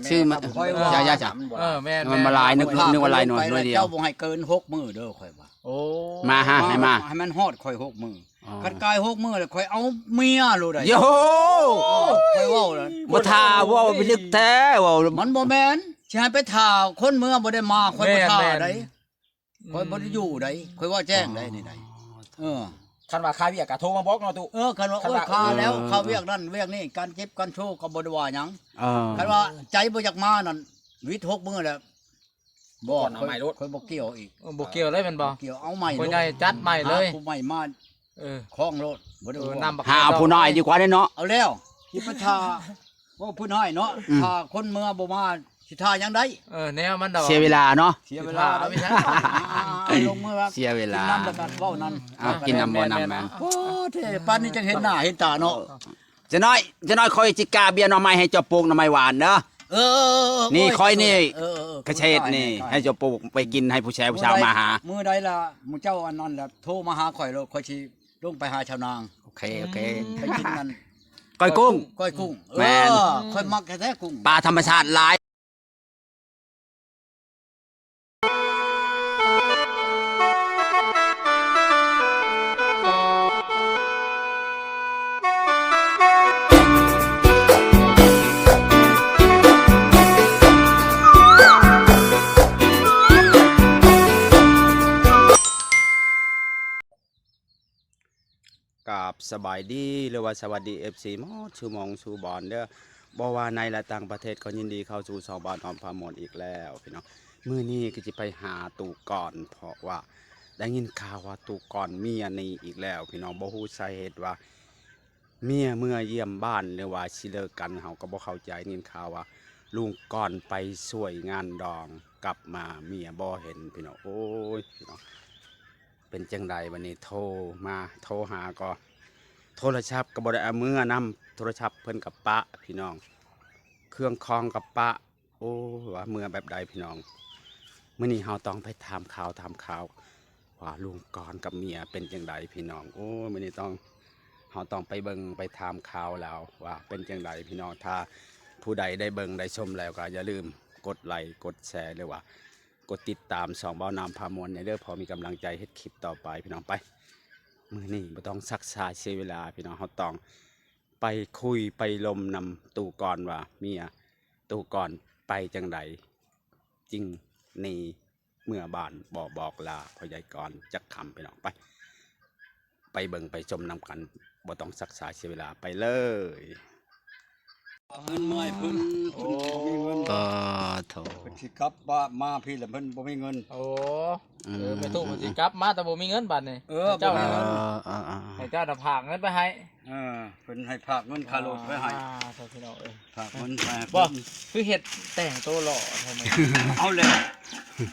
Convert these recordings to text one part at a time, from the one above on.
ຊື້ມາ ຂ້ອຍວ່າ ຢ່າ ຢ່າ ເອີ ແມ່ນໆ ມັນບໍ່ຫຼາຍ ນຶກ ນຶກວ່າຫຼາຍໜ່ວຍ ໜ່ວຍດຽວ ເຈົ້າບໍ່ໃຫ້ເກີນຫົກມື້ເດີ ຂ້ອຍວ່າ. ໂອ້ ມາຫາ ໃຫ້ມາ ໃຫ້ມັນຮອດຂ້ອຍຫົກມື້. ອໍ ຄັນກາຍຫົກມື້ແລ້ວ ຂ້ອຍເອົາເມຍໂລດໃດ. ໂອ້ ຂ້ອຍເວົ້ານະ ບໍ່ຖ້າ ເວົ້າໄປລຶກແທ້ ເວົ້າ ມັນບໍ່ແມ່ນ ຊິໃຫ້ໄປຖ້າຄົນເມືອບໍ່ໄດ້ມາ ຂ້ອຍບໍ່ຖ້າໃດ. ຂ້ອຍບໍ່ໄດ້ຢູ່ໃດ ຂ້ອຍເວົ້າແຈ້ງໃດນີ້ໃດ. ອໍ ເອີ ຄັນວ່າຄາວຽກກໍໂທມາບອກເນາະຕຸ. ເອີ ຄັນວ່າ ຄັນວ່າ ໂອ້ຍ ຄາແລ້ວ ເອີ ຄາວຽກນັ້ນວຽກນີ້ ການເຈັບການໂຊກໍບໍ່ໄດ້ວ່າຫຍັງ. ເອີ ຄັນວ່າໃຈບໍ່ຢາກມານັ້ນ ວິດຫົກມື້ແລ້ວ ບໍ່ ຂ້ອຍເອົາໃໝ່ໂລດ ຂ້ອຍບໍ່ກ່ຽວອີກ. ເອີ ບໍ່ກ່ຽວເລີຍແມ່ນບໍ່? ບໍ່ກ່ຽວ ເອົາໃໝ່ໂລດ ພໍ່ໃຫຍ່ຈັດໃໝ່ເລີຍ ຫາຜູ້ໃໝ່ມາ ເອີ ຄອງໂລດ ບໍ່ໄດ້ ເອີ ນຳບັກ ຫາເອົາຜູ້ນ້ອຍດີກວ່າເດ້ເນາະ. ເອົາແລ້ວ ຊິໄປຖ້າ ເວົ້າພື້ນໃຫ້ເນາະ ອືມ ຖ້າຄົນເມືອບໍ່ມາ ຊິຖ້າຫຍັງໄດ້? ເອີ ແນວມັນດອກ ເສຍເວລາເນາະ ເສຍເວລາ ຊິຖ້າເວລາ ອ່າ ລົງມືວ່າ ເສຍເວລາ ກິນນຳແລ້ວກໍເວົ້ານຳ ອ່າ ກິນນຳເວົ້ານຳ ແມ່ນ ແມ່ນ ໂອ້ ເດ້ ປານນີ້ຈັ່ງເຫັນໜ້າເຫັນຕາເນາະ. ຈະນ້ອຍ ຈະນ້ອຍຂ້ອຍຊິກ້າເບ້ຍໜໍ່ໄມ້ໃຫ້ເຈົ້າປູກ ໜໍ່ໄມ້ຫວານເດີ. ເອີ ນີ້ຂ້ອຍນີ້ ເອີ ເອີ ເອີ ກະເສດນີ້ ໃຫ້ເຈົ້າປູກໄປກິນ ໃຫ້ຜູ້ຊາຍ ຜູ້ສາວມາຫາ. ມື້ໃດລະ ໝູ່ເຈົ້າອັນນັ້ນລະ ໂທມາຫາຂ້ອຍໂລດ ຂ້ອຍຊິ ລົງໄປຫາຊາວນາງ. ໂອເຄ ໂອເຄ ອືມ ໄປກິນນັ້ນ ກ້ອຍກຸ້ງ ກ້ອຍກຸ້ງ. ແມ່ນ ເອີ ຂ້ອຍມັກແທ້ໆກຸ້ງ ປາທຳມະຊາດຫຼາຍ. ກາບສະບາຍດີ ຫຼືວ່າສະຫວັດດີ ເອັຟຊີ ໝົດສູ່ໝ່ອງສູ່ບ່ອນເດີ ບໍ່ວ່າໃນ ແລະ ຕ່າງປະເທດ ກໍຍິນດີເຂົ້າສູ່ຊ່ອງບ່າວນ້ອມພາມ່ວນອີກແລ້ວພີ່ນ້ອງ. ມື້ນີ້ກໍຊິໄປຫາຕູ້ກ່ອນ ເພາະວ່າໄດ້ຍິນຂ່າວວ່າຕູ້ກ່ອນເມຍໜີອີກແລ້ວພີ່ນ້ອງ. ບໍ່ຮູ້ສາເຫດວ່າເມຍເມືອຢ້ຽມບ້ານ ຫຼືວ່າຊິເລີກກັນ ເຮົາກໍບໍ່ເຂົ້າໃຈ. ໄດ້ຍິນຂ່າວວ່າລຸງກ່ອນໄປຊ່ວຍງານດອງ ກັບມາເມຍບໍ່ເຫັນພີ່ນ້ອງ. ໂອ້ຍ ພີ່ນ້ອງ ເປັນຈັ່ງໃດບັດນີ້ ໂທມາ ໂທຫາກໍໂທລະສັບກໍບໍ່ໄດ້ເອົາເມືອນຳ ໂທລະສັບເພິ່ນກໍປະພີ່ນ້ອງ ເຄື່ອງຂອງກໍປະ. ໂອ້ ວ່າເມືອແບບໃດພີ່ນ້ອງ. ມື້ນີ້ເຮົາຕ້ອງໄປຖາມຂ່າວ ຖາມຂ່າວວ່າລຸງກ່ອນກັບເມຍເປັນຈັ່ງໃດພີ່ນ້ອງ. ໂອ້ ມື້ນີ້ຕ້ອງ ເຮົາຕ້ອງໄປເບິ່ງໄປຖາມຂ່າວລາວວ່າເປັນຈັ່ງໃດພີ່ນ້ອງ. ຖ້າຜູ້ໃດໄດ້ເບິ່ງໄດ້ຊົມແລ້ວກໍຢ່າລືມກົດໄລກົດແຊ ຫຼືວ່າ ກົດຕິດຕາມຊ່ອງບ່າວນ້ອມພາມ່ວນແດ່ເດີ ພໍມີກຳລັງໃຈເຮັດຄລິບຕໍ່ໄປພີ່ນ້ອງ. ໄປ ມື້ນີ້ບໍ່ຕ້ອງຊັກຊ້າເສຍເວລາພີ່ນ້ອງ ເຮົາຕ້ອງໄປຄຸຍໄປລົມນຳຕູ້ກ່ອນວ່າເມຍຕູ້ກ່ອນໄປຈັ່ງໃດ ຈຶ່ງໜີເມືອບ້ານ ບໍ່ບອກລາພໍ່ໃຫຍ່ກ່ອນຈັກຄຳພີ່ນ້ອງ. ໄປ ໄປເບິ່ງໄປຊົມນຳກັນ ບໍ່ຕ້ອງຊັກຊ້າເສຍເວລາ ໄປເລີຍ. ເງິນມາໃຫ້ເພິ່ນ ເພິ່ນບໍ່ມີເງິນ. ໂອ້ ປາໂທ ເພິ່ນຊິກັບມາ ມາພີ້ລະເພິ່ນບໍ່ມີເງິນ. ໂອ້ ອືມ ເອີ ແມ່ຕູ້ເພິ່ນຊິກັບມາ ແຕ່ບໍ່ມີເງິນບາດນີ້. ເອີ ເຈົ້າມີເງິນ ເອີ ເອີ ເອີ ໃຫ້ເຈົ້ານະຝາກເງິນໄປໃຫ້. ເອີ ເພິ່ນໃຫ້ຝາກເງິນຄ່າລົດໄວ້ໃຫ້. ອ່າ ໂທພີ່ນ້ອງເອີຍ ຝາກເງິນໃຫ້ ບໍ່ ເພິ່ນ ຄືເຮັດແຕ່ງໂຕຫຼໍ່ແທ້ມື້ນີ້. ເອົາແລ້ວ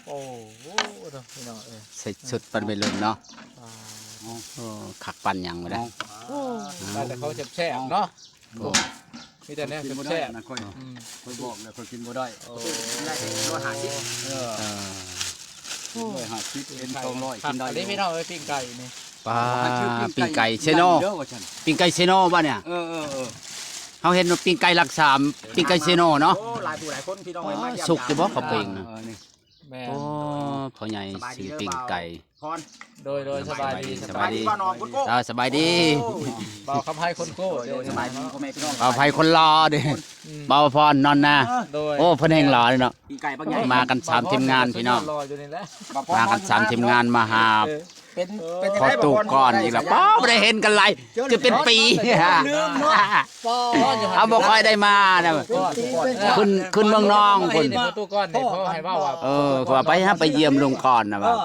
ໂອ້ໂຫ ໂທພີ່ນ້ອງເອີຍ ໃສ່ຊຸດປັນໄວລຸ້ນເນາະ. ອ່າ ໂອ້ ຄັກປານຫຍັງວະເດ້. ໂອ້ ໄດ້ແຕ່ຂອງແຊບໆເນາະ. ໂອ້ ມີແຕ່ແນວແຊບໆນະ. ຂ້ອຍ ອືມ ຂ້ອຍບອກແລ້ວ ຂ້ອຍກິນບໍ່ໄດ້. ໂອ້ ຮ້ອຍຫ້າສິບ. ເອີ ເອີ ຮ້ອຍຫ້າສິບ ເປັນສອງຮ້ອຍ ກິນໄດ້. ອັນນີ້ພີ່ນ້ອງເອີຍ ປີ້ງໄກ່ນີ້ ປາ ປີ້ງໄກ່ເຊໂນ ປີ້ງໄກ່ເຊໂນບໍ່ນີ້. ເອີ ເອີ ເອີ ເຮົາເຫັນວ່າປີ້ງໄກ່ຫຼັກສາມ ປີ້ງໄກ່ເຊໂນເນາະ. ໂອ້ ຫຼາຍຜູ້ຫຼາຍຄົນພີ່ນ້ອງເອີຍ ມາຢ້ຽມ ສຸກຢູ່ບໍ່ເຂົາປີ້ງນະ? ເອີ ນີ້ ແມ່ນ ໂອ້ ພໍ່ໃຫຍ່ຊື້ປີ້ງໄກ່. ໂດຍ ໂດຍ ສະບາຍດີ ສະບາຍດີ ສະບາຍດີ ເອີ ສະບາຍດີ. ໂອ້ ບ່າວຄຳໄພຄົນໂກ້ ໂດຍ ສະບາຍດີພໍ່ແມ່ພີ່ນ້ອງ ບ່າວໄພຄົນຫຼໍ່ເດ້. ອືມ ບ່າວພອນນອນນາ. ໂດຍ ໂອ້ ເພິ່ນແຮ່ງຫຼໍ່ເດ້ເນາະ. ປີ້ງໄກ່ບັກໃຫຍ່ ມາກັນສາມທີມງານພີ່ນ້ອງ ມາກັນສາມທີມງານມາຫາ ເອີ ເປັນ ເປັນຈັ່ງໃດ ພໍ່ຕູ້ກ່ອນອີກແລ້ວ. ບໍ່ໄດ້ເຫັນກັນຫຼາຍ ຈະເປັນປີ ເຮົາບໍ່ຄ່ອຍໄດ້ມານະ. ຂຶ້ນ ຂຶ້ນເມືອງນອງພຸ້ນ ພໍ່ຕູ້ກ່ອນນີ້ ພໍ່ໃຫ້ເວົ້າວ່າ ເອີ ວ່າໄປຫາໄປຢ້ຽມລຸງກ່ອນນະວ່າ.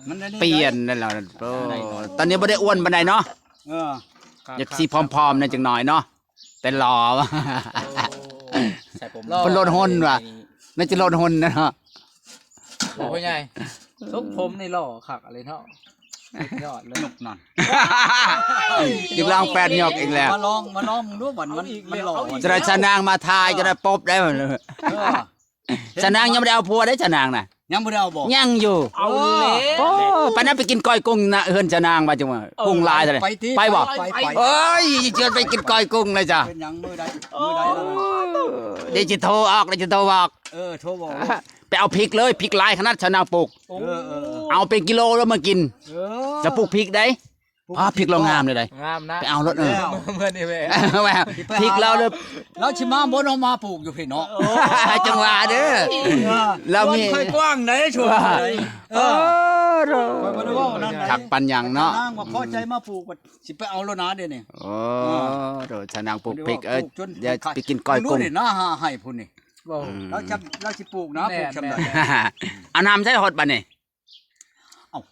ມັນໄດ້ ປ່ຽນແລ້ວ ໂອ້ ຕອນນີ້ບໍ່ໄດ້ອ້ວນປານໃດເນາະ. ເອີ ຢາກຊິຜອມໆແດ່ຈັກໜ້ອຍເນາະ ແຕ່ຫຼໍ່. ໂອ້ ໃສ່ຜົມ ເພິ່ນລົດຫົນວ່າ ໜ້າຈະລົດຫົນນະເນາະ. ໂອ້ ພໍ່ໃຫຍ່ ຊົງຜົມນີ້ຫຼໍ່ຄັກອີ່ຫຼີເນາະ ສຸດຍອດເລີຍ. ຍົກນັ້ນ ຢາກລອງແປດຍົກອີກແລ້ວ. ມາລອງ ມາລອງເບິ່ງດູ ມັນ ມັນຫຼໍ່. ຈະໄດ້ຊະນາງມາຖ່າຍ ຈະໄດ້ປົບໄດ້. ເອີ ຊະນາງຍັງບໍ່ໄດ້ເອົາຜົວເດ້ ຊະນາງນະ. ຍັງບໍ່ໄດ້ເອົາບໍ່? ຍັງຢູ່. ເອົາແລ້ວ ໂອ້ ປານນັ້ນໄປກິນກ້ອຍກຸ້ງນະ ເຮືອນຊະນາງວ່າຈັ່ງວ່າ ເອີ ກຸ້ງຫຼາຍເທົ່າໃດ. ໄປຕິ ໄປບໍ່? ໄປ ໄປ ໄປ. ໂອ້ຍ ຊິເຊີນໄປກິນກ້ອຍກຸ້ງເລີຍຈ້ະ. ເປັນຫຍັງມື້ໃດ? ໂອ້ ມື້ໃດລະ? ດຽວຊິໂທອອກ ດຽວຊິໂທບອກ. ເອີ ໂທບອກ. ໄປເອົາພິກເລີຍ ພິກຫຼາຍຂະໜາດຊາວນາປູກ. ເອີ ເອີ ເອີ ເອົາເປັນກິໂລແລ້ວມາກິນ. ເອີ ແລ້ວປູກພິກໄດ໋. ອໍ ພິກລາວງາມເລີຍໄດ໋. ງາມນະ. ໄປເອົາໂລດ. ເອີ ເອີ ເມື່ອນີ້ແມ່ ແມ່ ພິກລາວເລີຍ. ລາວຊິມາບໍ່ເນາະ ມາປູກຢູ່ພີ້ເນາະ. ຈັ່ງວ່າເດີ. ເອີ ລາວມີ ບ່ອນຂ້ອຍກວ້າງໃດ໋ ຊ່ວງໃດ໋. ເອີ ຂ້ອຍບໍ່ໄດ້ເວົ້ານັ້ນໃດ໋. ຄັກປານຫຍັງເນາະ. ນາງວ່າພໍໃຈມາປູກ ຊິໄປເອົາໂລດນາເດນີ້. ໂອ້ ເອີ ໂດຍ ຊາວນາປູກພິກ. ເອີ ເດີ ໄປກິນກ້ອຍກຸ້ງ. ເບິ່ງດູນີ້ ນາຫາໄຮ່ພຸ້ນນີ້. ເອີ ລາວຈະ ລາວຊິປູກນາ ແມ່ນ ປູກຊ່ຳໃດ. ເອົານ້ຳໃສ່ຮອດບາດນີ້. ເອົ້າ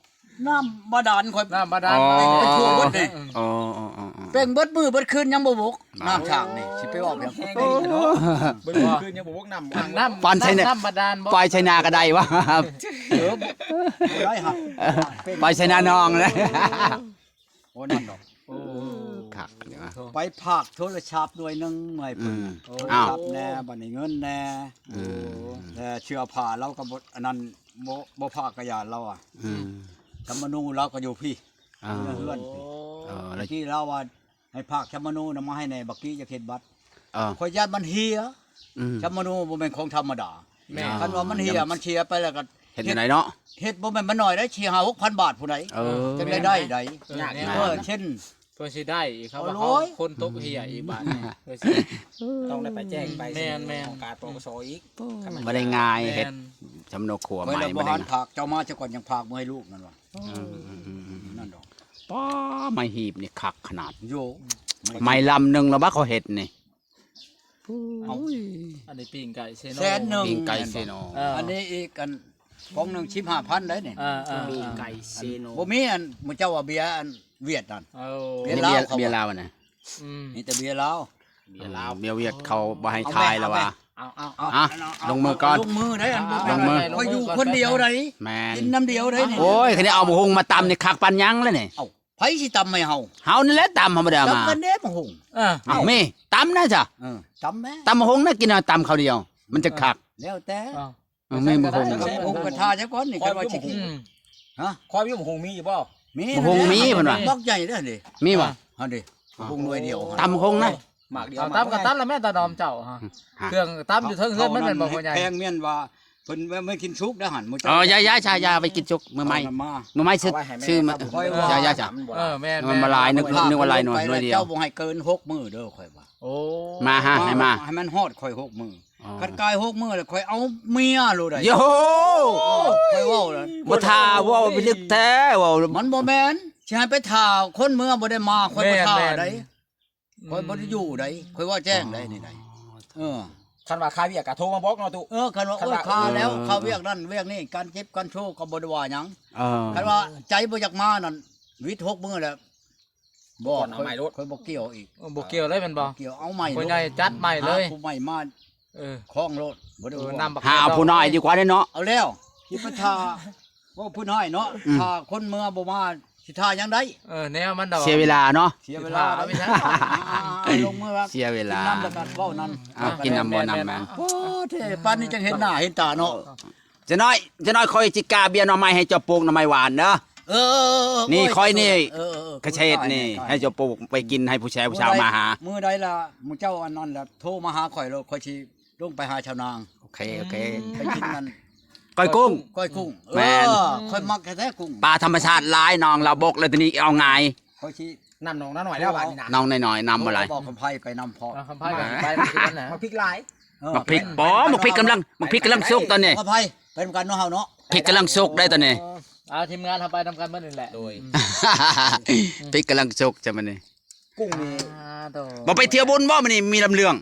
ນ້ຳບາດານຂ້ອຍ ນ້ຳບາດານ. ອໍ ໄປທົ່ວເບິດນີ້. ອໍ ເປັງເບິດມື້ເບິດຄືນຍັງບໍ່ບົກ. ນ້ຳສາງນີ້ຊິໄປເວົ້າຫຍັງ. ເບິດມື້ຄືນຍັງບໍ່ບົກນ້ຳ. ນ້ຳ ປານໄຊນາ ນ້ຳບາດານບໍ່? ປານໄຊນາກໍໄດ້ວະ. ເອີ ບໍ່ໄດ້ຫາ ປານໄຊນານອງເລີຍ. ໂອ້ ນັ້ນດອກ. ໂອ້ ຄັກນີ້ວະ. ໄປຝາກໂທລະສັບໜ່ວຍໜຶ່ງໃຫ້ເພິ່ນ. ໂທລະສັບແດ່ ບາດນີ້ເງິນແດ່. ແຕ່ເສື້ອຜ້າລາວກໍບໍ່ ອັນນັ້ນ ບໍ່ ບໍ່ຝາກກະຢ້ານລາວອະ. ກຳມະນູລາວກໍຢູ່ພີ້ ຢູ່ໃນເຮືອນພີ້. ຕະກີ້ລາວວ່າໃຫ້ຝາກກຳມະນູນຳມາໃຫ້ແດ່ ບັກກີ້ຈະເຮັດບັດ. ຂ້ອຍຢ້ານມັນເຫຍ. ກຳມະນູບໍ່ແມ່ນຂອງທຳມະດາ. ຄັນວ່າມັນເຫຍ ມັນເສຍໄປແລ້ວກໍເຮັດຈັ່ງໃດເນາະ. ເຮັດບໍ່ແມ່ນມັນໜ້ອຍໄດ໋ ສີ່ຫ້າຫົກພັນບາດພຸ້ນໃດ໋. ຈັ່ງໄດ້ໄດ້ໃດ໋. ເອີ ເຊັ່ນ ເພື່ອຊິໄດ້ອີກ ເຂົາວ່າເຂົາຄົນຕົກເຫຍອີກບາດນີ້. ຕ້ອງໄດ້ໄປແຈ້ງໄປ. ແມ່ນໆ. ຂອງການ ປກສ ອີກ. ບໍ່ໄດ້ງ່າຍເຮັດສຳນົວຄົວໃໝ່. ບໍ່ທັນຝາກເຈົ້າມາຊະກ່ອນ ຈັ່ງຝາກເມືອໃຫ້ລູກນັ້ນວ່າ. ນັ້ນດອກ. ປ້າ ໄມ້ຮີບນີ້ຄັກຂະໜາດ. ໂຢ ໄມ້ລຳໜຶ່ງລະວ່າເຂົາເຮັດນີ້. ເອົາ ອັນນີ້ປີ້ງໄກ່ເຊໂນ. ແສນໜຶ່ງ. ປີ້ງໄກ່ເຊໂນ. ອັນນີ້ອີກອັນ ປ໋ອງໜຶ່ງສິບຫ້າພັນໄດ໋ນີ້. ເອີໆ ປີ້ງໄກ່ເຊໂນ. ບໍ່ມີອັນ ໝູ່ເຈົ້າວ່າເບຍອັນຫວຽດນັ້ນ. ເບຍລາວ ເບຍລາວນະ. ມີແຕ່ເບຍລາວ. ເບຍລາວ ເບຍຫວຽດເຂົາບໍ່ໃຫ້ຂາຍລະວ່າ. ເອົາ ເອົາ ເອົາ ລົງມືກ່ອນ. ລົງມືໄດ໋. ລົງມື. ຂ້ອຍຢູ່ຄົນດຽວໄດ໋. ແມ່ນ. ກິນນຳດຽວໄດ໋ນີ້. ໂອ້ຍ ຄັນໄດ້ເອົາບັກຫຸ່ງມາຕຳນີ້ຄັກປານຫຍັງລະນີ້. ເອົ້າ ໃຜຊິຕຳໃຫ້ເຮົາ? ເຮົານີ້ແຫຼະຕຳ ເຮົາບໍ່ໄດ້ເອົາມາ. ຕຳກັນເດ້ບັກຫຸ່ງ. ເອີ ເອົ້າ ມີຕຳນະຊະ. ເອີ ຕຳແມ້ ຕຳບັກຫຸ່ງນະ ກິນເອົາຕຳເຂົ້າດຽວ ມັນຈະຄັກ. ເອີ ແລ້ວແຕ່. ເອີ ມີບັກຫຸ່ງ. ບັກຫຸ່ງກໍຖ້າຊະກ່ອນນີ້. ຂ້ອຍວ່າຊິກິນ. ຮະ? ຂ້ອຍມີບັກຫຸ່ງມີຢູ່ບໍ່? ມີ. ບັກຫຸ່ງມີເພິ່ນວ່າ. ບັກໃຫຍ່ເດ້ຫັ້ນເດ. ມີບໍ່? ຫັ້ນເດ ບັກຫຸ່ງໜ່ວຍດຽວ. ຕຳບັກຫຸ່ງນະ. ໝາກດຽວ. ຕຳກໍຕຳລະແມ່ ຕາດອມເຈົ້າ. ເຄື່ອງຕຳຢູ່ເທິງເຮືອນມັນແມ່ນບໍ່ ພໍ່ໃຫຍ່? ແພງແມ່ນວ່າ ເພິ່ນໄວ້ ໄວ້ກິນສຸກເດ້ຫັ້ນ ໝູ່ເຈົ້າ. ເອີ ຢ່າໆ ຊະ ຢ່າໄປກິນສຸກ ມື້ໃໝ່. ເອົານຳມາ ມື້ໃໝ່ຊື້ ຊື້ມາ. ຢ່າໆ ຊະ. ເອີ ແມ່ນໆ. ມັນບໍ່ຫຼາຍ ນຶກ ນຶກວ່າຫຼາຍໜ່ວຍ ໜ່ວຍດຽວ. ເຈົ້າບໍ່ໃຫ້ເກີນຫົກມື້ເດີ ຂ້ອຍວ່າ. ໂອ້ ມາຫາ ໃຫ້ມາ ໃຫ້ມັນຮອດຂ້ອຍຫົກມື້. ຄັນກາຍຫົກມື້ແລ້ວ ຂ້ອຍເອົາເມຍໂລດໄດ໋. ໂອ້ ຂ້ອຍເວົ້າແລ້ວ ບໍ່ຖ້າ ເວົ້າໄປລຶກແທ້ ເວົ້າ. ມັນບໍ່ແມ່ນ ຊິໃຫ້ໄປຖ້າຄົນເມືອບໍ່ໄດ້ມາ ຂ້ອຍບໍ່ຖ້າໄດ໋. ຂ້ອຍບໍ່ໄດ້ຢູ່ໃດ໋ ຂ້ອຍເວົ້າແຈ້ງໃດ໋ນີ້ໃດ໋. ເອີ ຄັນວ່າຄາວຽກກໍໂທມາບອກເນາະຕຸ. ເອີ ຄັນວ່າ ໂອ້ຍ ຄາແລ້ວ ຄາວຽກນັ້ນວຽກນີ້ ການເຈັບການໂຊກໍບໍ່ໄດ້ວ່າຫຍັງ. ເອີ ຄັນວ່າໃຈບໍ່ຢາກມານັ້ນ ວິດຫົກມື້ແລ້ວ. ບໍ່ ຂ້ອຍບໍ່ກ່ຽວອີກ. ເອີ ບໍ່ກ່ຽວເລີຍແມ່ນບໍ່? ບໍ່ກ່ຽວ ເອົາໃໝ່ ພໍ່ໃຫຍ່ຈັດໃໝ່ເລີຍ ຫາຜູ້ໃໝ່ມາ. ເອີ ຄອງໂລດ ບໍ່ໄດ້ຫ່ວງ. ຫາເອົາຜູ້ນ້ອຍດີກວ່າເດ້ເນາະ. ເອົາແລ້ວ ຊິໄປຖ້າ ເວົ້າພື້ນຫ້ອຍເນາະ ຖ້າຄົນເມືອບໍ່ມາ ຊິຖ້າຫຍັງໄດ້. ເອີ ແນວມັນດອກ ເສຍເວລາເນາະ ເສຍເວລາ. ລົງມືວ່າ ເສຍເວລາ ກິນນຳແລ້ວກໍເວົ້ານຳ. ເອົາ ກິນນຳບໍ່ນຳແມ່ນ. ໂອ້ ເທ ປານນີ້ຈັ່ງເຫັນໜ້າເຫັນຕາເນາະ. ຈະນ້ອຍ ຈະນ້ອຍຂ້ອຍຊິກາເບຍໜໍ່ໄມ້ໃຫ້ເຈົ້າປູກໜໍ່ໄມ້ຫວານເດີ. ເອີ ນີ້ຂ້ອຍນີ້ ເອີ ເອີ ເອີ ກະເສດນີ້ ໃຫ້ເຈົ້າປູກໄປກິນ ໃຫ້ຜູ້ແຊຜູ້ສາວມາຫາ. ມື້ໃດລະ ໝູ່ເຈົ້າອັນນັ້ນລະ ໂທມາຫາຂ້ອຍໂລດ ຂ້ອຍຊິ ລົງໄປຫາຊາວນາງ. ໂອເຄ ໂອເຄ ໄປກິນນັ້ນ ກ້ອຍກຸ້ງ ກ້ອຍກຸ້ງ. ແມ່ນ ເອີ ຂ້ອຍມັກແທ້ໆກຸ້ງ. ປາທຳມະຊາດຫຼາຍ ໜອງລາວບົກ ແລ້ວທີນີ້ເອົາງ່າຍ. ຂ້ອຍຊິ ນ້ຳໜອງນ້ອຍແລ້ວບາດນີ້ນະ ໜອງນ້ອຍໆ ນ້ຳບໍ່ຫຼາຍ. ບອກຄຳໄພໄປນຳເພາະ ຄຳໄພໄປນຳ. ໝາກພິກຫຼາຍ ໝາກພິກ ບໍ່ ໝາກພິກກຳລັງ ໝາກພິກກຳລັງສຸກຕອນນີ້. ຄຳໄພໄປນຳກັນເນາະ ເຮົາເນາະ ພິກກຳລັງສຸກໄດ໋ຕອນນີ້. ເອົາ ທີມງານເຮົາໄປນຳກັນໝົດນີ້ແຫຼະ ໂດຍ. ພິກກຳລັງສຸກຈ້ຳມື້ນີ້. ກຸ້ງນີ້ ບໍ່ໄປທ່ຽວບຸນບໍ່ມື້ນີ້ ມີລຳເລື່ອງ?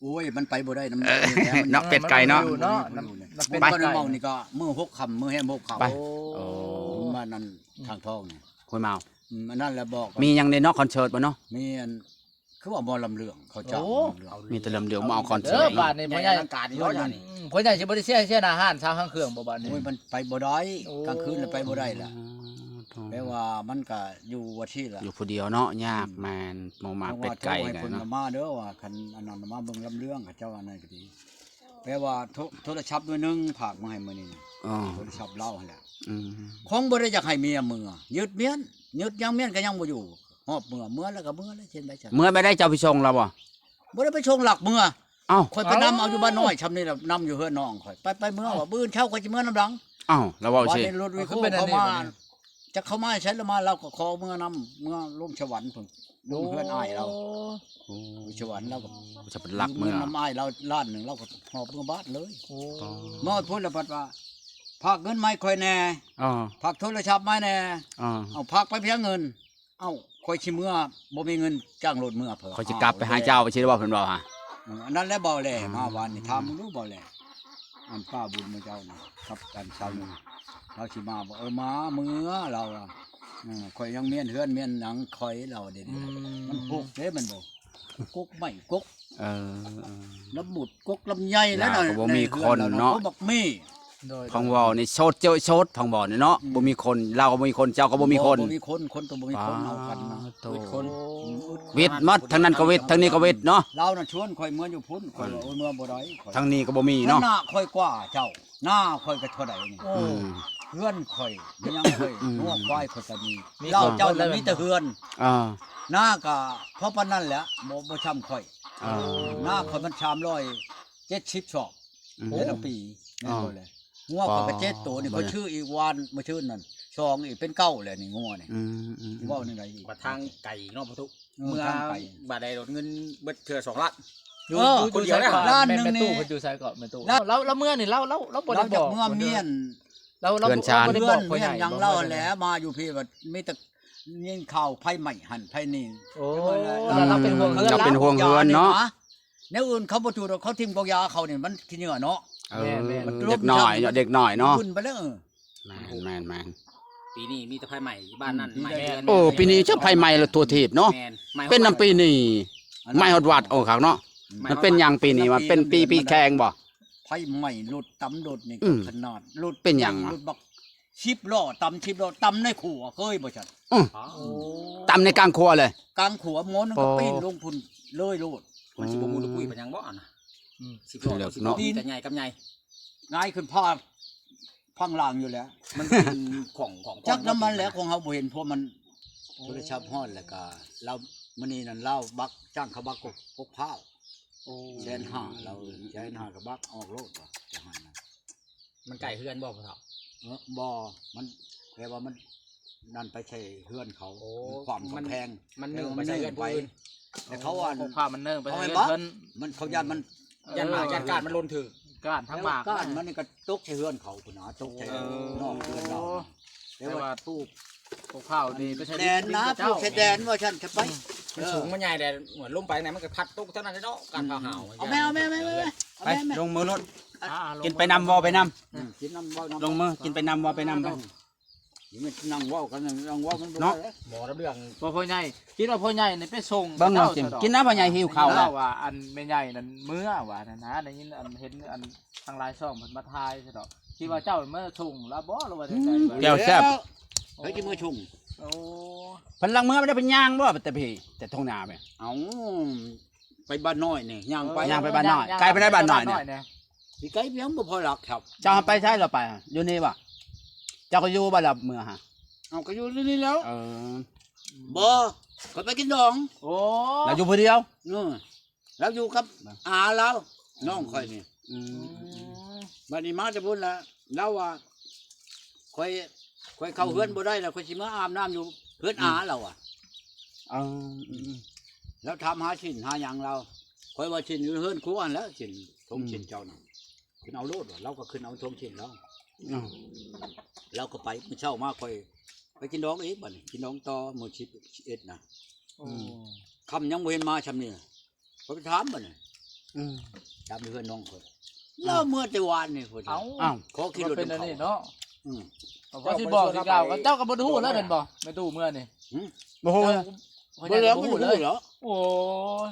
ໂອ້ຍ ມັນໄປບໍ່ໄດ້ນຳ ເນາະ ເປັດໄກ່ເນາະ. ເປັດໄກ່ເນາະ ໄປ ເມົານີ້ກໍມື້ຫົກຄ່ຳ ມື້ແຮມຫົກຄ່ຳ. ໂອ້ ມານັ້ນ ທາງທອງນີ້ ຫ້ວຍມາວ. ອັນນັ້ນແຫຼະ ບອກ ມີຫຍັງແດ່ເນາະ ຄອນເສີດບໍ່ເນາະ? ມີອັນ ຄືວ່າບໍ່ລຳເລື່ອງ ເຂົາເຈົ້າ. ໂອ້ ມີແຕ່ລຳເລື່ອງ ມາເອົາຄອນເສີດ. ບາດນີ້ພໍ່ໃຫຍ່ ອະລັງການເນາະ ນີ້ ພໍ່ໃຫຍ່ຊິບໍ່ໄດ້ເສຍ ເສຍໜ້າຮ້ານຊາວຫາງເຄື່ອງບໍ່ບາດນີ້? ໂອ້ຍ ມັນໄປບໍ່ໄດ້ ກາງຄືນລະໄປບໍ່ໄດ້ລະ. ແປວ່າມັນກະຢູ່ວ່າຊີ້ລະ ຢູ່ຜູ້ດຽວເນາະ ຍາກ. ແມ່ນ ໝູ່ໝາເປັດໄກ່ ໃຫ້ເພິ່ນມາເດີວ່າ ຄັນອັນນັ້ນມາເບິ່ງລຳເລື່ອງ ເຂົາເຈົ້າອັນນັ້ນກໍດີ. ແປວ່າໂທ ໂທລະສັບໜ່ວຍໜຶ່ງ ຝາກມາໃຫ້ມື້ນີ້. ໂທລະສັບລາວຫັ້ນແຫຼະ. ຄງບໍ່ໄດ້ຢາກໃຫ້ເມຍເມືອ ຍຶດມ້ຽນ ຍຶດຍັງມ້ຽນກໍຍັງບໍ່ຢູ່. ຮອບເມືອ ເມືອແລ້ວກໍເມືອແລ້ວ ເຊັ່ນໃດຊັ້ນ. ເມືອໄປໄດ້ ເຈົ້າໄປສົ່ງລາວບໍ່? ບໍ່ໄດ້ໄປສົ່ງ ລັກເມືອ. ເອົ້າ ຂ້ອຍໄປນຳເອົາຢູ່ບ້ານນ້ອຍຊ່ຳນີ້ລະ ນຳຢູ່ເຮືອນນ້ອງຂ້ອຍ ໄປ ໄປເມືອ ເອົ້າ ວ່າມື້ອື່ນເຊົ້າຂ້ອຍຊິເມືອນຳຫຼັງ. ເອົ້າ ລາວເວົ້າ ວ່າ ເຊັ່ນ ໃນລົດວີໂກ້ເຂົາມາ ຈັກເຂົາມາໃສລະມາ ລາວກໍຂໍເມືອນຳ ເມືອລົງສະຫວັນພຸ້ນ ລົງເຮືອນອ້າຍລາວ ໂອ້ ຢູ່ສະຫວັນ ລາວກໍ ຈະເປັນຫຼັກເມືອ ນຳອ້າຍລາວລ້ານໜຶ່ງ ລາວກໍຫອບເມືອບ້ານເລີຍ. ໂອ້ ມາຮອດພຸ້ນລະພັດວ່າ ຝາກເງິນມາໃຫ້ຂ້ອຍແດ່ ຝາກໂທລະສັບມາແດ່ ເອົ້າ ຝາກໄປພຽງເງິນ ເອົ້າ ຂ້ອຍຊິເມືອ ບໍ່ມີເງິນຈ້າງລົດເມືອເພີ້ ຂ້ອຍຊິກັບໄປຫາເຈົ້າ ຊິໄດ້ເວົ້າ ເພິ່ນເວົ້າຫາ ເອີ ອັນນັ້ນແຫຼະ ເບົາແຫຼ ເອີ ມາວານນີ້ ຖາມເບິ່ງດູເບົາແຫຼ ອັນປ້າບຸນມາເຈົ້ານະ ກັບອັນຊາວໜຶ່ງ ລາວຊິມາບໍ່? ເອີ ມາ ເມືອ ລາວວ່າ ເອີ ຂ້ອຍຍັງມ້ຽນເຮືອນມ້ຽນຫຍັງຂ້ອຍ ລາວວ່າເດ້ ອືມ ມັນປົກເດ້ ມັນບໍ່ ກົກໄມ້ກົກ ເອີ ລະໝຸດກົກລຳໄຍແລ້ວນະ ກໍບໍ່ມີຄົນເນາະ ກົກບັກມີ້ ໂດຍ ຂອງເວົ້ານີ້ໂສດເຈີໂສດ ຂອງເວົ້ານີ້ເນາະ ອືມ ບໍ່ມີຄົນ ລາວກໍບໍ່ມີຄົນ ເຈົ້າກໍບໍ່ມີຄົນ ບໍ່ມີຄົນ ຄົນກໍບໍ່ມີຄົນ ປາດ ເອົາກັນນະ ໂທ້ ວິດໝົດ ທາງນັ້ນກໍວິດ ທາງນີ້ກໍວິດເນາະ ລາວນະຊວນຂ້ອຍເມືອຢູ່ພຸ້ນ ຂ້ອຍວ່າ ອືມ ໂອ້ຍ ເມືອບໍ່ໄດ້ ຂ້ອຍ ທາງນີ້ກໍບໍ່ມີເນາະ ໜ້າຂ້ອຍກວ່າເຈົ້າ ໜ້າຂ້ອຍກໍເທົ່າໃດນີ້ ໂອ້ ອືມ ເຮືອນຂ້ອຍ ມີຫຍັງຂ້ອຍ ອືມ ງົວຄວາຍຂ້ອຍກໍມີ ມີ ເຈົ້າ ເຈົ້າລະມີແຕ່ເຮືອນ ອ່າ ໜ້າກໍພໍປານນັ້ນແຫຼະ ບໍ່ ບໍ່ຊ່ຳຂ້ອຍ ອ່າ ໜ້າຂ້ອຍມັນສາມຮ້ອຍເຈັດສິບສອບ ອືມ ແຕ່ລະປີ ແມ່ນບໍ່ແລະ ງົວຂ້ອຍກໍເຈັດໂຕນີ້ ຂ້ອຍຊື້ອີກວານມື້ຊື່ນນັ້ນ ສອງອີກ ເປັນເກົ້າແລ້ວນີ້ ງົວນີ້ ອືມໆໆ ເວົ້າແນວໃດອີກ ບັດທາງໄກເນາະ ພໍ່ຕຸ ເອີ ເມືອ ທາງໄກ ບາດໃດໂດດເງິນເບິດເທື່ອສອງລ້ານ ເອີ ຄົນດຽວເດ້ ລ້ານໜຶ່ງນີ້ ແມ່ຕູ້ເພິ່ນຢູ່ໃສເກາະ ແມ່ຕູ້ ລາວ ລາວເມືອນີ້ ລາວ ລາວ ລາວບໍ່ໄດ້ບອກ ເຮືອນຊານ ລາວ ລາວບໍ່ໄດ້ບອກ ເຮືອນຫຍັງລາວຫັ້ນແຫຼະ ມາຢູ່ພີ້ບັດມີແຕ່ຍິນຂ່າວໄຟໄໝ້ຫັ້ນໄຟນີ້ ໂອ້ ລາວເປັນຫ່ວງເຮືອນ ລາວເປັນຫ່ວງເຮືອນເນາະ ແນວອື່ນເຂົາບໍ່ຈູດອກ ເຂົາຖິ້ມກອກຢາເຂົານີ້ ມັນຂີ້ເຫຍື້ອເນາະ ເອີ ແມ່ນໆ ເດັກນ້ອຍເນາະ ເດັກນ້ອຍເນາະ ບຶ້ນໄປແລ້ວ ເອີ ແມ່ນໆໆ ປີນີ້ມີແຕ່ໄຟໄໝ້ຢູ່ບ້ານນັ້ນ ອືມ ໄໝ້ເຮືອນ ໂອ້ ປີນີ້ຈະໄຟໄໝ້ລະທົ່ວທີບເນາະ ແມ່ນ ເປັນນຳປີນີ້ ໄໝ້ຮອດວັດ ໂອ້ ຄັກເນາະ ອືມ ມັນເປັນຫຍັງປີນີ້ ມັນເປັນປີ ປີແຂງບໍ່ ໄຟໄໝ້ລົດ ຕຳລົດນີ້ ອືມ ຂະໜາດລົດ ເປັນຫຍັງ ລົດບັກສິບລໍ້ ຕຳສິບລໍ້ ຕຳໃນຂົວ ເຄີຍບໍ່ຊັ້ນ ອືມ ໂອ້ ຕຳໃນກາງຂົວເລີຍ ກາງຂົວ ໝໍໜຶ່ງກໍປີນລົງພຸ້ນເລີຍໂລດ ມັນຊິບໍ່ມູນລຸກປຸຍປານຫຍັງບໍ່ຫັ້ນນະ ອືມ ສິບລໍ້ ສິບລໍ້ ມີແຕ່ໃຫຍ່ກັບໃຫຍ່ ຫງາຍຂຶ້ນພາພັງລ່າງຢູ່ແຫຼະ ມັນເປັນຂອງ ຂອງ ຈັກນຳມັນແຫຼະ ຂອງເຮົາບໍ່ເຫັນ ເພາະມັນ ໂທລະສັບຮອດແລ້ວກະລາວ ມື້ນີ້ນັ້ນລາວບັກ ຈ້າງເຂົາບັກກົກ ກົກພ້າວ ໂອ້ ແສນຫ້າ ລາວ ແສນຫ້າກໍບັກອອກໂລດວ່າ ຈະໃຫ້ນະ ມັນໃກ້ເຮືອນບໍ່ພໍ່ເຖົ້າ? ເອີ ບໍ່ ມັນ ແຕ່ວ່າມັນ ນັ້ນໄປໃສ່ເຮືອນເຂົາ ໂອ້ ມັນຂວາມກຳແພງ ມັນ ມັນເນີ່ງໄປໃສ່ເຮືອນຜູ້ອື່ນ ແຕ່ເຂົາວ່າ ໂອ້ ພາມັນເນີ່ງໄປໃສ່ເຮືອນເພິ່ນ ມັນ ເຂົາຢ້ານມັນ ເອີ ຢ້ານໝາກ ຢ້ານກ້ານມັນຫຼົ່ນຖືກ ກ້ານທັງໝາກ ກ້ານມັນນີ້ກໍຕົກໃສ່ເຮືອນເຂົາພຸ້ນນະ ຕົກໃສ່ ເອີ ນອກເຮືອນເຮົາ ແຕ່ວ່າ ແຕ່ວ່າປູກ ປູກເຂົ້ານີ້ໄປໃສ່ດິນ ແດນນະ ປູກໃສ່ແດນວ່າຊັ້ນ ຈະໄປ ມັນສູງມັນໃຫຍ່ແດ່ ລົມໄປທາງໃດມັນກໍພັດຕົກທາງນັ້ນເນາະ ກ້ານພາຫາວ ເອົາແມ່ ເອົາແມ່ ເອົາແມ່ ເອົາແມ່ ໄປ ລົງມືໂລດ ອ່າ ກິນໄປນຳ ເວົ້າໄປນຳ ອືມ ກິນນຳ ເວົ້ານຳ ລົງມື ກິນໄປນຳ ເວົ້າໄປນຳ ເອີ ນີ້ມັນນັ່ງເວົ້າກັນ ນັ່ງເວົ້າມັນບໍ່ ເນາະ ໄດ້ເດ້ ໝໍລຳເລື່ອງ ບໍ່ ພໍ່ໃຫຍ່ ຄິດວ່າພໍ່ໃຫຍ່ນີ້ໄປສົ່ງ ເບິ່ງເອົາ ເຈົ້າ ກິນ ກິນນຳ ພໍ່ໃຫຍ່ ຫິວເຂົ້າແລ້ວ ລາວວ່າອັນແມ່ໃຫຍ່ນັ້ນເມືອວ່ານັ້ນນະ ໄດ້ຍິນອັນ ເຫັນອັນທາງລາຍຊ່ອງເພິ່ນມາຖ່າຍຊະດອກ ຄິດວ່າເຈົ້າມາສົ່ງລາວບໍ່ ຫຼືວ່າຈັ່ງໃດ ອືມ ແຈ່ວແຊບ ໃຜຊິມາສົ່ງ ໂອ້ ເພິ່ນລັກເມືອໄປໄດ້ ເພິ່ນຍ່າງບໍ່ ແຕ່ພີ້ ແຕ່ທົ່ງນາໄປ ເອົ້າ ໄປບ້ານນ້ອຍນີ້ ຍ່າງໄປ ເອີ ຍ່າງໄປບ້ານນ້ອຍ ຍ່າງ ໄກປານໃດບ້ານນ້ອຍນີ້ ຊິໄກພຽງບໍ່ພໍຫຼັກຄັບ ເຈົ້າໄປໃສລະໄປ ຢູ່ນີ້ບໍ່ ເຈົ້າກໍຢູ່ບໍ່ລະເມືອຫາ ເອົາ ກໍຢູ່ນີ້ແລ້ວ ເອີ ບໍ່ ຂ້ອຍໄປກິນດອງ ໂອ້ ລາວຢູ່ຜູ້ດຽວ ເອີ ລາວຢູ່ກັບອາລາວ ນ້ອງຂ້ອຍນີ້ ອືມ ອືມ ບັດນີ້ມາແຕ່ພຸ້ນລະ ລາວວ່າ ຂ້ອຍ ຂ້ອຍເຂົ້າເຮືອນ ອືມ ບໍ່ໄດ້ລະ ຂ້ອຍຊິມາອາບນ້ຳຢູ່ເຮືອນ ອືມ ອາລາວວ່າ ເອີ ອືມ ລາວຖາມຫາສິນຫາຫຍັງລາວ ຂ້ອຍວ່າສິນຢູ່ເຮືອນຄົວຫັ້ນແຫຼະ ສິນ ຖົງສິນ ອືມ ເຈົ້ານະ ຂຶ້ນເອົາໂລດວ່າ ລາວກໍຂຶ້ນເອົາຖົງສິນລາວ ອືມ ລາວກໍໄປ ມື້ເຊົ້າມາຂ້ອຍໄປກິນດອງອີກ ບັດນີ້ກິນດອງຕໍ່ມື້ສິບ ສິບເອັດນະ ໂອ້ ອືມ ຄ່ຳຍັງບໍ່ເຫັນມາຊ່ຳນີ້ ຂ້ອຍໄປຖາມບັດນີ້ ອືມ ຖາມຢູ່ເຮືອນນ້ອງຂ້ອຍ ອືມ ລາວເມືອແຕ່ວານນີ້ພຸ້ນ ເອົ້າ ອ້າວ ຂໍຂີ່ລົດນຳເຂົາ ເປັນອັນນີ້ເນາະ ອືມ ເຂົາຊິບອກຄືເກົ່າ ເຈົ້າກໍບໍ່ຮູ້ແລ້ວແມ່ນບໍ່ ແມ່ຕູ້ເມືອນີ້ ຫື ບໍ່ຮູ້ ເຈົ້າ ບໍ່ແລ້ວ ບໍ່ຮູ້ເລີຍ ບໍ່ຮູ້ແລ້ວ ໂອ້ຍ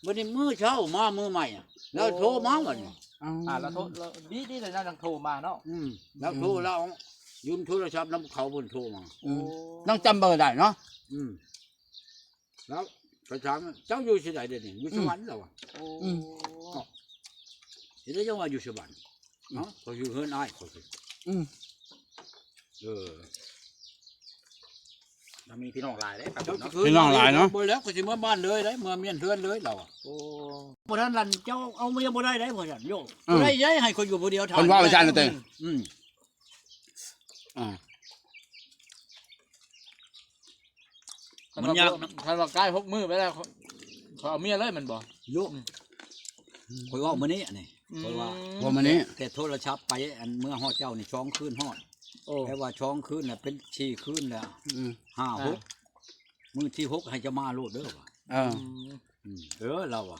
ບັດນີ້ມື້ເຊົ້າມາມື້ໃໝ່ອະ ລາວໂທມາບັດນີ້ ເອົ້າ ອ່າ ລາວໂທ ລາວ ດີໆ ລະນາງໂທມາເນາະ ອືມ ລາວໂທ ອືມ ລາວຢືມໂທລະສັບນຳເຂົາ ເພິ່ນໂທມາ ອືມ ໂອ້ ນາງຈຳເບີໄດ້ເນາະ ອືມ ແລ້ວຂ້ອຍຖາມ ເຈົ້າຢູ່ທີ່ໃດດຽວນີ້? ຢູ່ສະຫວັນ ອືມ ລາວວ່າ ໂອ້ ອືມ ເຮັດໄດ້ຈັ່ງວ່າຢູ່ສະຫວັນ ອືມ ເນາະ ຂ້ອຍຢູ່ເຮືອນອ້າຍຂ້ອຍ ອືມ ເອີ ถ้ามีพี่น้องหลายเด้ครับเนาะ พี่น้องหลายเนาะ บ่แล้วก็สิเมือบ้านเลยได้ เมือเมียนเฮือนเลยลาวอะ โอ้ บ่ทันลั่น เจ้าเอาเมียบ่ได้ได้ พ่อซั่น โย อืม บ่ได้ได้ ให้คนอยู่ผู้เดียว เพิ่นว่าว่าซั่นน่ะเต้ อืม อ่า มันยากนะ คันว่าใกล้หกมื้อไปแล้ว เขาเอาเมียเลยแม่นบ่ โย อืม ข้อยเว้ามื้อนี้อันนี้ อืม ข้อยว่า เว้ามื้อนี้ แต่โทรศัพท์ไป อันเมือฮอดเจ้านี่ สองคืนฮอด โอ้ แปลว่าสองคืนน่ะ เป็นสี่คืนแล้ว อืม ห้า อ่า หก มื้อที่หกให้เจ้ามาโลดเด้อว่า เออ อืม อืม เออ ลาวว่า